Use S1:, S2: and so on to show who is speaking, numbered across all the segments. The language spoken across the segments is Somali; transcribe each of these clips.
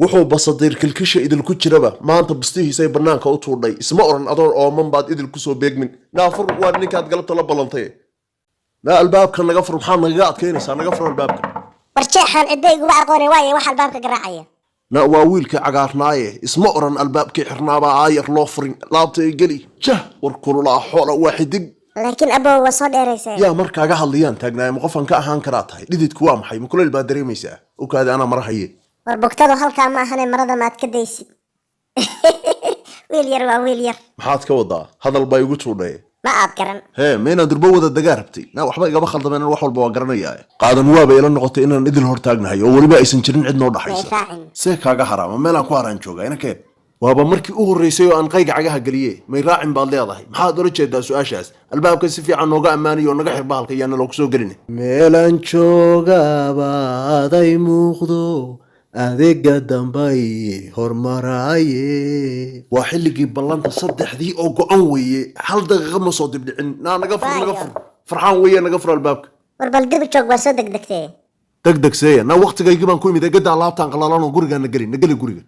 S1: Wuxuu Basadiir kilkisha Idil ku jiraba maanta bustihiisay bannaanka u tuudhay. Isma oran adoon ooman baad Idil kusoo beegmin. Naafur, waa ninkaad galabta la ballantay. Naa albaabka naga fur. Maxaad nagaga adkaynaysaa? Naga fur albaabka.
S2: War jeexaan cidba iguma aqoone, waaye wax albaabka garaacaya?
S1: Na waa wiilkii cagaarnaaye. Isma oran albaabkii xirnaabaa aayar loo furin. Laabta ay geli. Jah, war kululaa, xoola waa xidig.
S2: Laakiin abow, waa soo dheeraysay.
S1: Yaa markaaga hadlayaan taagnaay, ma qofaan ka ahaan karaa tahay? Dhididku waa maxay? Ma kuleyl baad dareemaysaa? Okaadi, anaa marahaye.
S2: War bugtadu halkaa ma ahane, marada maad ka daysid? Wiil yar waa wiil yar.
S1: Maxaad ka wadaa? Hadal baa igu tuudhay.
S2: Ma aad garan.
S1: Hee, ma inaan durbo wada dagaa rabtay? Na waxba igama khaldameen, wax walba waa garanayaa. Qaadan waabay ila noqotay inaan Idil hortaagnahay oo weliba aysan jirin cid noo dhaxaysa.
S2: May raacin.
S1: See kaaga haraama? Meelaan ku haraan joogaa inakeen. Waaba markii u horreysay oo aan qayga cagaha geliye. May raacin baad leedahay? Maxaad ula jeedaa su-aashaas? Albaabka si fiican nooga ammaaniyo oo naga xir bahalka, yaana loogu soo gelin.
S3: Meelaan joogaaba aday muuqdo, adeega dambay hormaraaye.
S1: Waa xilligii ballanta, 3dii oo go-an weeye. Hal daqiiqa ma soo dibdhicin. Naa naga fur, naga fur. Farxaan weeye, naga fur albaabka.
S2: War bal dib u joog, waa soo degdegtee.
S1: Deg deg seeya? Naa waqtigaygii baan ku imid. Egadaa laabtaan qalalan oo gurigaa na geli, na geli guriga.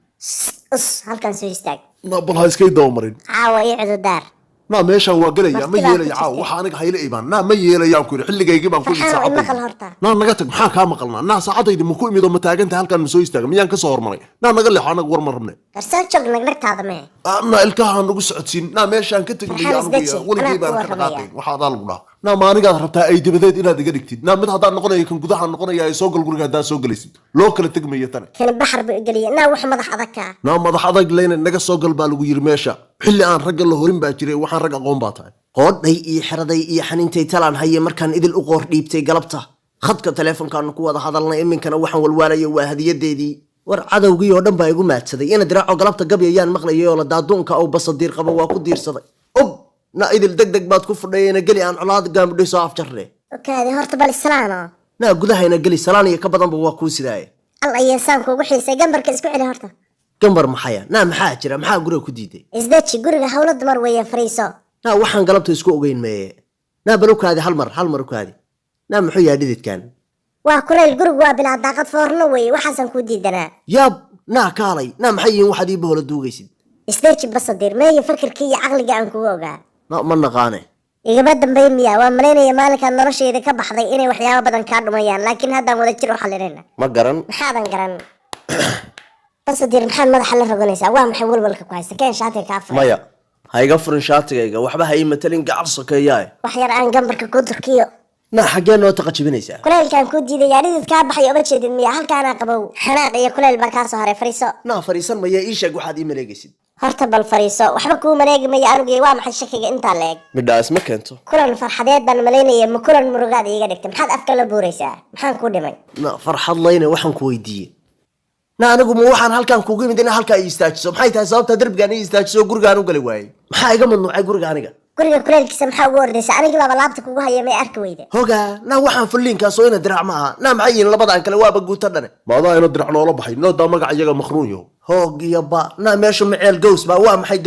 S2: Us, halkan soo istaag.
S1: Na bal ha iskay dabamarin.
S2: Caawa ii cududaar.
S1: Naa meeshaan waa gelaya, ma
S2: Marti baa
S1: yeelaya
S2: ku
S1: caawa.
S2: jirtay.
S1: Waxa aniga hayla imaan. Naa ma yeelayaan ku yidhi, xilligaygii baan ku imid.
S2: Farxaan,
S1: Saacadaydi.
S2: Maqal horta.
S1: Naa naga tag. Maxaa kaa maqalnaa? Naa saacadaydi ma ku imid oo ma taaganta halkaan? Ma soo istaaga? Miyaan ka soo hormaray? Naa naga leexo, anaga war ma rabne.
S2: War soo joog, nagnagtaada mee.
S1: Naa ilkaha nagu socodsiin. Naa meeshaan ka tegi
S2: Farxaan,
S1: maya anigu.
S2: isdeji.
S1: Weligay
S2: Anaa
S1: baan
S2: ku
S1: ka
S2: warramaya.
S1: dhaqaaqayn. Waxa adaa lagu dhaha. Naa ma anigaad rabtaa ay dabadeed inaad iga dhigtid? Naa mid haddaan noqonayo, kan gudahaan noqonaya. Ay soo gal guriga haddaad soo gelaysid. Loo kala tegmayo tane.
S2: Kani baxar buu igeliyay. Naa wax madax adag kaa.
S1: Naa madax adag leyna, naga soo gal baa lagu yiri meesha. Xilli aan ragga la horin baa jiray. Waxaan rag aqoon baa tahay.
S4: Qoodhay iyo xeraday iyo xaniintay talaan haye markaan Idil u qoor dhiibtay galabta khadka taleefonkaanu ku wada hadalnay. Iminkana waxaan walwaalaya waa hadiyadeedii. War cadowgii oo dhan baa igu maadsaday ina Diraaco galabta gabyayaan maqlayay oo la daaduunka ou Basadiir qabo waa ku diirsaday. Ub, na Idil, deg deg baad ku fudhayena geli, aan colaad gaamudhay soo afjarne.
S2: Okaadi horta, bal islaano.
S4: Naa gudahayna geli, salaan iyo ka badanba waa kuu sidaaye.
S2: Al ayeesaan kuugu xiisay. Gambarka isku celi horta.
S4: Gambar maxaya? Naa maxaa jira? Maxaa guriga ku diiday?
S2: Isdeji, guriga hawlo dumar weeye, fariiso.
S4: Naa waxaan galabta isku ogeyn meeye? Naa bal ukaadi, hal mar, hal mar ukaadi. Naa muxuu yahay dhididkan?
S2: Waa kulayl, gurigu waa bilaa daaqad, foorno weeye. Waxaasaan kuu diidanaa.
S4: Yaab, naa kaalay. Naa maxay yihiin waxaad ii bahola duugaysid?
S2: Isdeji Basadiir, meeye fakirkii iyo caqliga aan kugu ogaa?
S4: Na ma naqaane.
S2: Igama dambayn miya? Waa malaynaya maalinkaad noloshayda ka baxday inay waxyaabo badan kaa dhumayaan, laakiin haddaan wada jir u xalinayna.
S4: Ma garan.
S2: Maxaadan garan, Basadiir? Maxaad madaxa la roganaysaa? Waa maxay walwalka ku haysta? Keen shaatiga kaa furay.
S4: Maya, ha iga furin shaatigayga. Waxba ha ii matalin, gacal sokeeyaae.
S2: Wax yar aan gambarka kuu durkiyo.
S4: Naa xaggee noo taqajibinaysaa?
S2: Kulaylkaan kuu diidayaa. Dhidid kaa baxay oma jeedid miya? Halkaanaa qabow. Xanaaq iyo kulayl baa kaa soo haray. Fariiso.
S4: Naa fariisan maya. Ii sheeg waxaad ii maleegaysid.
S2: Horta bal fariiso. Waxba kuu maleegi maya anugii. Waa maxay shakiga intaa la eg?
S4: Midhaas ma keento.
S2: Kulan farxadeed baan malaynaya, ma kulan murugaad iiga dhigtay? Maxaad afka la buuraysaa? Maxaan kuu dhimay?
S4: Na farxad layne, waxaan ku weydiiyey. Na anigu ma waxaan halkaan kugu imid inaa halkaa ii istaajiso? Maxay tahay sababta derbigaan ii istaajiso oo gurigaan u gali waayey? Maxaa iga mamnuucay guriga aniga?
S2: Guriga kuleylkiisa maxaa ugu ordaysa? Anigii baaba laabta kugu haya, may arki weyde?
S4: Hogaa, naa waxaan fulliinkaas oo ina Dirac ma aha. Naa maxay yihiin labadan kale? Waaba guuto dhane.
S1: Maadaa ina Dirac noola baxay? Noodaa magac iyaga makhruun yaho.
S4: Hoog iyo ba, naa meeshu maceel gows baa? Waa maxay?